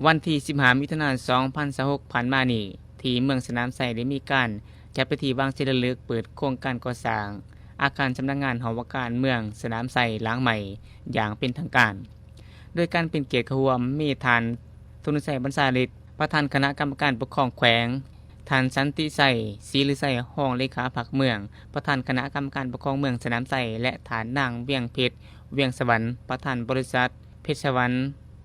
ວັນທີສິບຫ້າ ມິຖຸນາ ສອງພັນຊາວຫົກ ຜ່ານມານີ້, ທີ່ເມືອງສະໜາມໄຊ ໄດ້ມີການຈັດພິທີວາງສີລິລຶກເປີດໂຄງການກໍ່ສ້າງອາຄານສຳນັກງານຫ້ອງວ່າການເມືອງສະໜາມໄຊຫຼັງໃໝ່ຢ່າງເປັນທາງການ. ໂດຍການເປັນກຽດເຂົ້າຮ່ວມມີທ່ານ ທະນຸໄຊ ບັນຊາລິດ ປະທານຄະນະກຳມະການປົກຄອງແຂວງ, ທ່ານ ສັນຕິໄຊ ສີລືໄຊ ຮອງເລຂາພັກເມືອງ, ປະທານຄະນະກຳມະການປົກຄອງເມືອງສະໜາມໄຊ ແລະ ທ່ານນາງ ວຽງເພັດ ວຽງສະຫວັນ ປະທານບໍລິສັດ ເພັດສະຫວັນ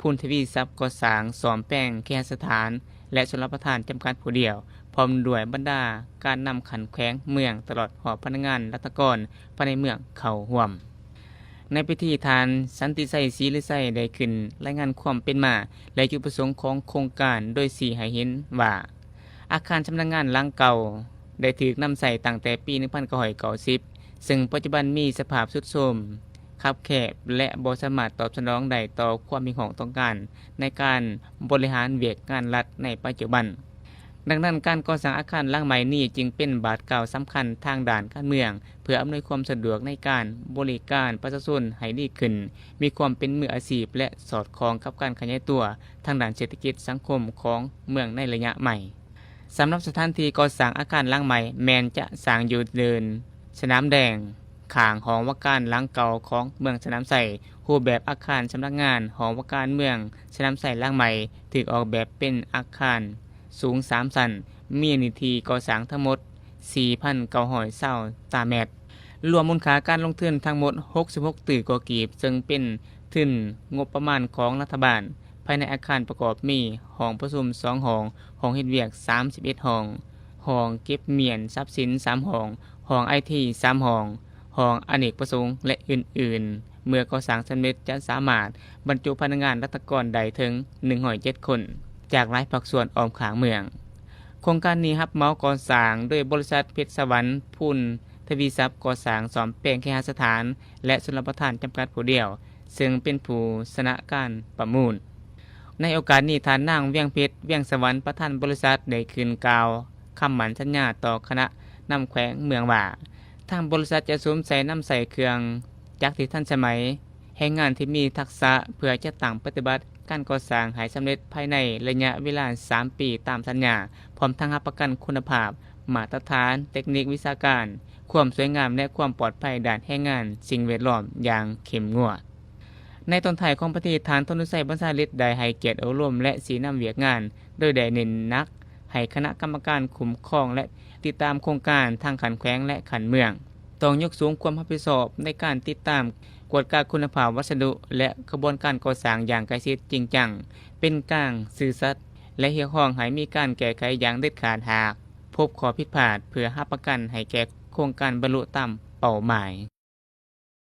ພູນທະວີຊັບ ກໍ່ສ້າງສ້ອມແປງເຄຫະສະຖານ ແລະ ຊົນລະປະທານ ຈຳກັດຜູ້ດຽວ, ພ້ອມດ້ວຍບັນດາການນຳຂັ້ນແຂວງເມືອງ ຕະຫຼອດຮອດພະນັກງານລັດຖະກອນພາຍໃນເມືອງເຂົ້າຮ່ວມ. ໃນພິທີ, ທ່ານ ສັນຕິໄຊ ສີລືໄຊ ໄດ້ຂຶ້ນລາຍງານຄວາມເປັນມາ ແລະ ຈຸດປະສົງຂອງໂຄງການ, ໂດຍຊີ້ໃຫ້ເຫັນວ່າ ອາຄານສຳນັກງານຫຼັງເກົ່າໄດ້ຖືກນຳໃຊ້ຕັ້ງແຕ່ປີໜຶ່ງພັນເກົ້າຮ້ອຍເກົ້າສິບ ເຊິ່ງປັດຈຸບັນມີສະພາບຊຸດໂຊມ, ຄັບແຄບ ແລະ ບໍ່ສາມາດຕອບສະໜອງໄດ້ຕໍ່ຄວາມຮຽກຮ້ອງຕ້ອງການໃນການບໍລິຫານວຽກງານລັດໃນປັດຈຸບັນ. ດັ່ງນັ້ນ, ການກໍ່ສ້າງອາຄານຫຼັງໃໝ່ນີ້ຈຶ່ງເປັນບາດກ້າວສຳຄັນທາງດ້ານການເມືອງ ເພື່ອອຳນວຍຄວາມສະດວກໃນການບໍລິການປະຊາຊົນໃຫ້ດີຂຶ້ນ, ມີຄວາມເປັນມືອາຊີບ ແລະ ສອດຄ່ອງກັບການຂະຫຍາຍຕົວທາງດ້ານເສດຖະກິດສັງຄົມຂອງເມືອງໃນໄລຍະໃໝ່. ສຳລັບສະຖານທີ່ກໍ່ສ້າງອາຄານຫຼັງໃໝ່ແມ່ນຈະສ້າງຢູ່ເດີ່ນສະໜາມແດງ, ຂ້າງຫ້ອງວ່າການຫຼັງເກົ່າຂອງເມືອງສະໜາມໄຊ. ຮູບແບບອາຄານສຳນັກງານຫ້ອງວ່າການເມືອງສະໜາມໄຊຫຼັງໃໝ່ ຖືກອອກແບບເປັນອາຄານສູງສາມຊັ້ນ, ມີເນື້ອທີ່ກໍ່ສ້າງທັງໝົດສີ່ພັນເກົ້າຮ້ອຍຊາວຕາແມັດ, ລວມມູນຄ່າການລົງທຶນທັງໝົດຫົກສິບຫົກຕື້ກວ່າກີບ, ເຊິ່ງເປັນທຶນງົບປະມານຂອງລັດຖະບານ. ພາຍໃນອາຄານປະກອບມີຫ້ອງປະຊຸມສອງຫ້ອງ, ຫ້ອງເຮັດວຽກສາມສິບເອັດຫ້ອງ, ຫ້ອງເກັບມ້ຽນຊັບສິນສາມຫ້ອງ, ຫ້ອງໄອທີສາມຫ້ອງ, ຫ້ອງອະເນກປະສົງ ແລະ ອື່ນໆ. ເມື່ອກໍ່ສ້າງສຳເລັດ ຈະສາມາດບັນຈຸພະນັກງານລັດຖະກອນໄດ້ເຖິງໜຶ່ງຮ້ອຍເຈັດຄົນ ຈາກຫຼາຍພາກສ່ວນອ້ອມຂ້າງເມືອງ. ໂຄງການນີ້ຮັບເໝົາກໍ່ສ້າງໂດຍບໍລິສັດເພັດສະຫວັນ ພູນທະວີຊັບ ກໍ່ສ້າງສ້ອມແປງເຄຫະສະຖານ ແລະ ຊົນລະປະທານ ຈຳກັດຜູ້ດຽວ, ເຊິ່ງເປັນຜູ້ຊະນະການປະມູນ. ໃນໂອກາດນີ້, ທ່ານນາງ ວຽງເພັດ ວຽງສະຫວັນ ປະທານບໍລິສັດ ໄດ້ຂຶ້ນກ່າວຄຳໝັ້ນສັນຍາຕໍ່ຄະນະນຳແຂວງເມືອງວ່າ ທາງບໍລິສັດຈະສຸມໃສ່ນຳໃຊ້ເຄື່ອງຈັກທີ່ທັນສະໄໝ, ແຮງງານທີ່ມີທັກສະ ເພື່ອຈັດຕັ້ງປະຕິບັດການກໍ່ສ້າງໃຫ້ສຳເລັດພາຍໃນໄລຍະເວລາສາມປີຕາມສັນຍາ, ພ້ອມທັງຮັບປະກັນຄຸນນະພາບ, ມາດຕະຖານ, ເຕັກນິກ, ວິຊາການ, ຄວາມສວຍງາມ ແລະ ຄວາມປອດໄພດ້ານແຮງງານ, ສິ່ງແວດລ້ອມຢ່າງເຂັ້ມງວດ. ໃນຕອນທ້າຍຂອງພິທີ, ທ່ານ ທະນຸໄຊ ບັນຊາລິດ ໄດ້ໃຫ້ກຽດອົບຮົມ ແລະ ຊີ້ນຳວຽກງານ, ໂດຍໄດ້ເນັ້ນໜັກໃຫ້ຄະນະກຳມະການຄຸ້ມຄອງ ແລະ ຕິດຕາມໂຄງການທັງຂັ້ນແຂວງ ແລະ ຂັ້ນເມືອງ ຕ້ອງຍົກສູງຄວາມຮັບຜິດຊອບໃນການຕິດຕາມ, ກວດກາຄຸນນະພາບວັດສະດຸ ແລະ ຂະບວນການກໍ່ສ້າງຢ່າງໃກ້ຊິດ, ຈິງຈັງ, ເປັນກາງ, ຊື່ສັດ ແລະ ຮຽກຮ້ອງໃຫ້ມີການແກ້ໄຂຢ່າງເດັດຂາດຫາກພົບຂໍ້ຜິດພາດ, ເພື່ອຮັບປະກັນໃຫ້ແກ່ໂຄງການບັນລຸຕາມເປົ້າໝາຍ.